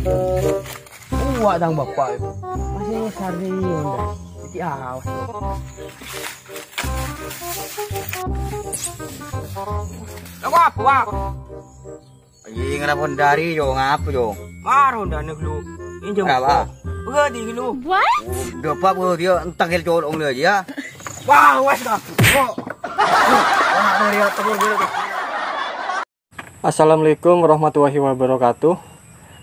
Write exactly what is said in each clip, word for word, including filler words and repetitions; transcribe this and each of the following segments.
Uwa' tang bapa', yo. Masih sari, Honda. Jadi awas, yo. Apa, apa? Iya, ngapa Honda ri, yo? Ngapa, yo? Mar Honda ne, gelu. Injam. Apa? Budi, gelu. What? Udah, Pak, Budi, yo, entang el colong le aja, ya. Wah, wes, dah. Kok? Wah, dari atas, Budi. Assalamualaikum warahmatullahi wabarakatuh.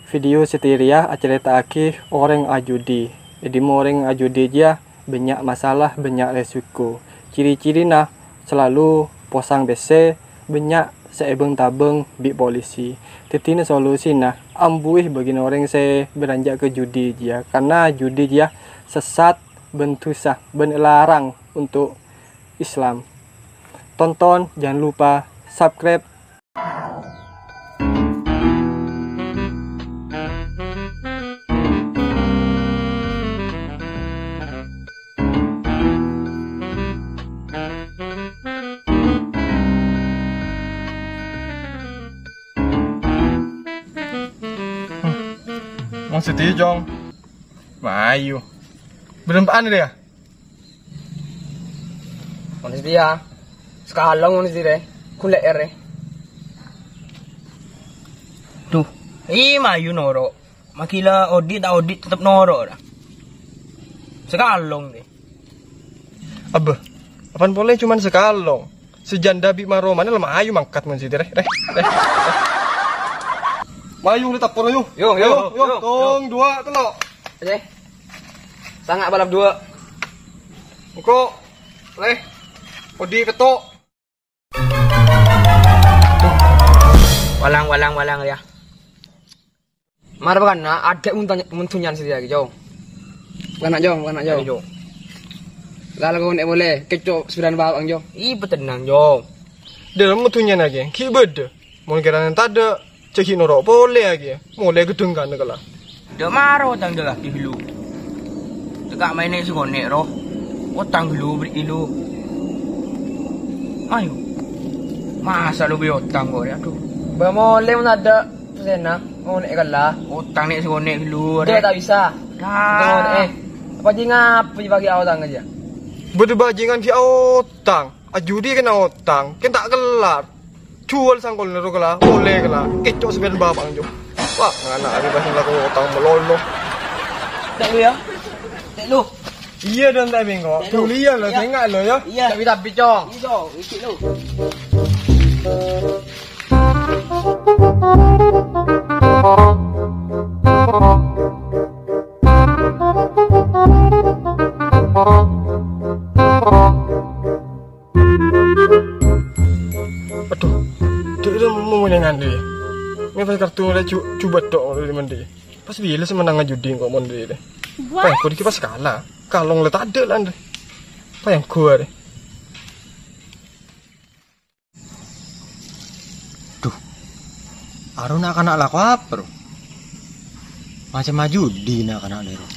Video satèya rèya acarèta'aghi orèng ajudi. È dimma orèng ajudi jiyâ bânnya' masalah, bânnya' resiko. Ciri-cirina salalu posang pèssè, bânnya' sè èbâng-tabâng bi' polisi. Dhâddhina solusina, ambuwi bâgiyân orèng sè bârânjâ ka judi jiyâ, karna judi jiyâ sessat bân dhusa bân èlarang untuk Islam. Tonton, jangan lupa subscribe. Maksudnya, Jong? Mayu. Berempaan dia? Mon satèya. Sakalong mon satèya. Kulek ere. Duh, ih, mayu noro'. Magila odi' ta' odi' tetep noro', ra. Sakalong, deh. Abbâ, apan polè coma sakalong. Sè jhândhâ bi' maromana la mayu mangkat mon satèya, rè, rè, rè. Mayu, lè tapor, yu. Yo, yo, yo, yo, yo. Tong, duwâ', tello'. Oke. Sanga' balap duwâ'. Engko', lè, odi' ketto'. Walang, walang, walang, ya. Mar bâkana adâ' muntanya-, muntunyan satèya, Jo. Bâkana, Jo, bâkana, Jo. Ayo, Jo. Lala kone' polè, kecco' sebilan bawang, Jo. Ih, patennang, Jo. Dâlem muntunyan aghi, ghi' bâdâ. Mon kèrana tadâ', jhâ' ghi' noro' polè aghi, molè ghedheng kana kala. Dâ' maro tang dâ' lagi, Lu. Teka' maènè sakone', ro. Otang, Lu, beri, Lu. Ayo. Masa lu bi' otang, kok, aduh. Bâ molè mon tadâ', pèssèna, ngone'è kala. Otang nè' sakone', Lu, dâ' rè. Ta' bisa. Dah. Ngone'è. Apa jing apa pagi otang aja? Bâdâ bajingan ghi' otang. Ajudi kèng otang, kèng ta' kellar. Juwâl sangkol nèro kala, molè kala. Kecco' sebilan bawang, Jo. Wah, ngana' arè pas ngalako otang malolo. Tek lu, ya. Tek lu. Iyâ, dong, ta' bengko. Tek lu. Dulian lo, iyâ. Sènga' lo, ya. Iyâ. Tapi, tapi, Cong. Iyâ, Cong. Iki lo. Aduh, dek itu mau menyangan deh. Ini pas kartu mulai cu-, coba dok dari mandi. Pas bila semenang judi kok mandi deh. What? Pas kau dikit pas kalah, kalong letak ada lah deh. Apa yang gua deh? Duh, aro na'-kana' lako apa, ro? Macem judi na'-kana' nèro.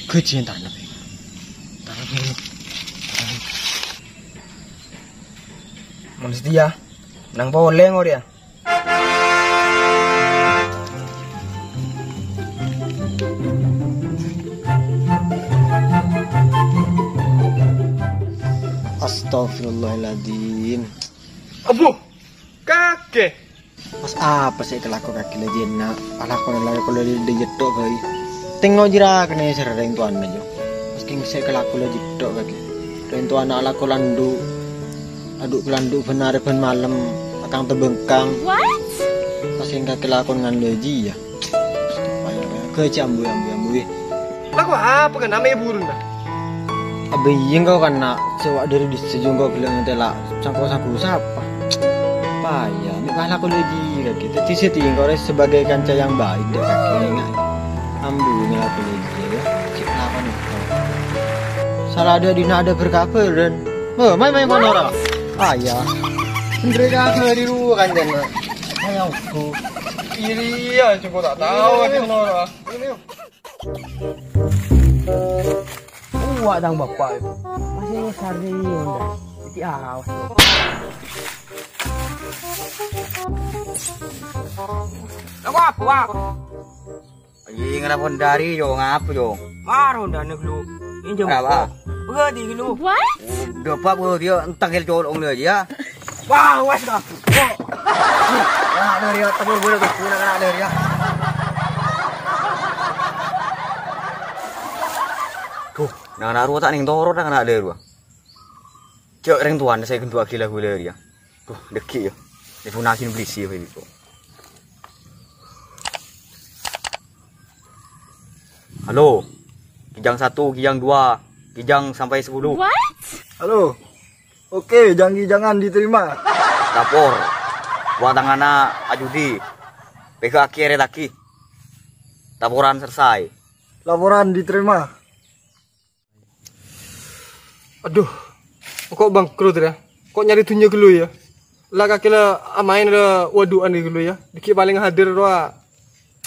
Gajian tanep, ya. Tanep, ya. Mon setia, nang polè ngor, ya. Astagfirullahaladzim. Abu, kakek. Pas apa sè èkalako kakè la jiyâna? Alako la, la, la, la, la, jiyâ tok bhâi. Tengngo jârèya kènè' sè rèng towana, Jo. Pas kèng sè èkalako la jiyâ tok kakè. Rèng towana alako landu'. Adu' kalandu' bân arè bân malem, akang tebengkang. What? Pas kèng kakè lakon ngan la jiyâ. Paya, paya. Kè jambu, jambu, jambu, weh. Lako apa kan ame burun ta? Abiyeng kau kan, Nak, coba dari di sejungkau bilang nanti lah, sangko-sangko sapa? Paya, ini kalah kau lagi, lagi. Tadi saya tinggal sebagai kanca yang baik, dek kakek ingat. Ambunya aku lagi, ya. Cek lakon itu. Salah ada di nada berkabaran. Oh, main-main kono ora? Paya. Bener kabeh di ruwa kancana. Ayo, aku. Iri ya, cukup tak tahu lagi kono ora. Uwa' tang bapa' itu. Masih sari, Honda. Jadi awas, yo. Aku apa, Wak? Iyâ, ngapa Honda rèya, Yo? Ngapa, Yo? Mara Hondana ghâllu. Injhâm. Arapa? Bâgâdhi ghâllu. What? Dâpa' bâgâdhi, yâ, entang hèl colong lè, yâ. Wah, wes, Kak. Kena lè, yâ, tebel boleh tuh, kena, kena lè, yâ. Duh, nang-nang rowa ta' nèng toro', nang-nang lè rowa. Jhâ' rèng towana sè èghândhuwâghi lagu lè, yâ. Duh, dâgghi', yâ. Teleponaghi polisi, yâ, kok. Halo. Kijang satu, kijang dua, kijang sampai sepuluh. What? Halo. Oke, janji jangan diterima. Lapor. Wa tangana ajudi. Pegâ'aghi èrèttaghi. Laporan selesai. Laporan diterima. Adhu, engko' bangkrut, yâ. Engko' nyarè dhunnya ghâllu, yâ. La kakè la amaèn la wadu'an ghâllu, yâ. Dâgghi' palèng hadir rowa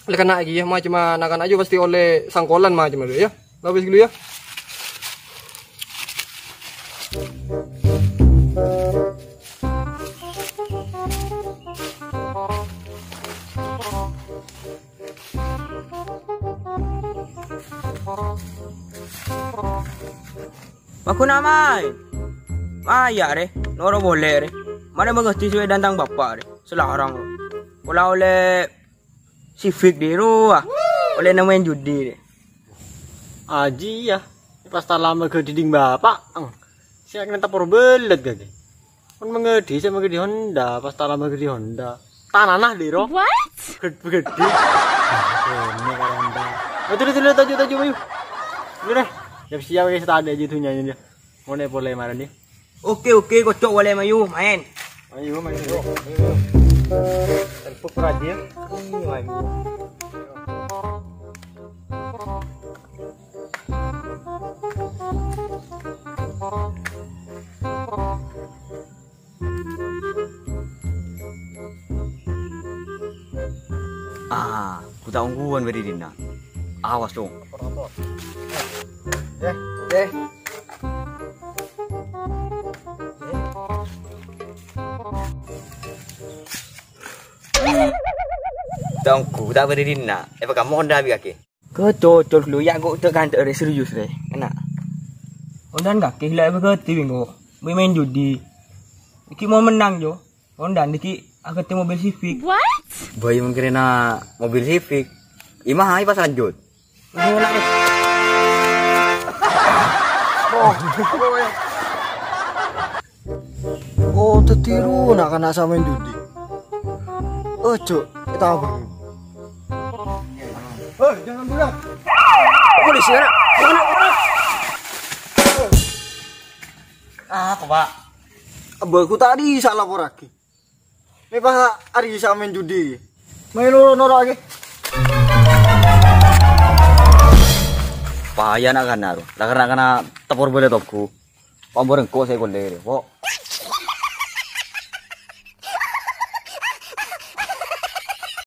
la kenna'aghi, yâ. Macemma na'-kana' jiyâ pastè ollè sangkolan macemma, yâ. La wis ghâllu, yâ. Maguna maèn. Maya, rè. Noro' polè, rè. Marè mangghâdhi sepèdana tang bapa', rè. Sè larang. Pola ollè Civic dhi rowa. Ollè namaèn judi, rè. Aji, yâ. Pas ta' lama ghâdhi dhing bapa'. Ang. Sè kènè tapor bellât kakè. Mon mangghâdhi sè mangghâdhi Honda, pas ta' lama ghâdhi Honda. Tanana dhi ro. What? Ged-, ghâdhi. Ini karo Honda. Oh, dulu, dulu, toju', toju', mayu. Dulu deh. Siap-siap, guys, tadâ' aji dhunnya ini. Mon polè marèna. Oke, oke, kocok polè mayu, maèn. Ayo, mayu. Ayo. Tepuk perhatian. Ini, mayu. Ah, ghu ta' ongghuwân bâdâ è dinna'. Awas, Cong. Eh, eh. Tonggu, ta' bâdâ è dinna'. Èpakammo Honda bi' kakè. Kococol lu, yâ, kok ta' kandhâ' rè, serius rè. Kèna. Ondan kakè la èpaghâdhi bi' engko'. Bi' maèn judi. Iki mau menang, Jo. Ondan iki aghâdhi mobil Civic. What? Bâi mangkèrèna mobil Civic. Ima hai pas lanjut. Ini enak, rè. Oh, oh, ya. Oh, tetiru na'-kana' sè maèn judi. Ojo, ètabâng. Hei, jangan bulan. Polisi, anak. Anak, anak. Apa, Pak? Abah, aku tadi salah laporake. Ini, Pak, hari sè maèn judi. Maèn noro'-noro' lagi. Paya na'-kana', ro. Lah, karena kena tepor boleh tonggu. Pambor engko' saya kuliah, Pak.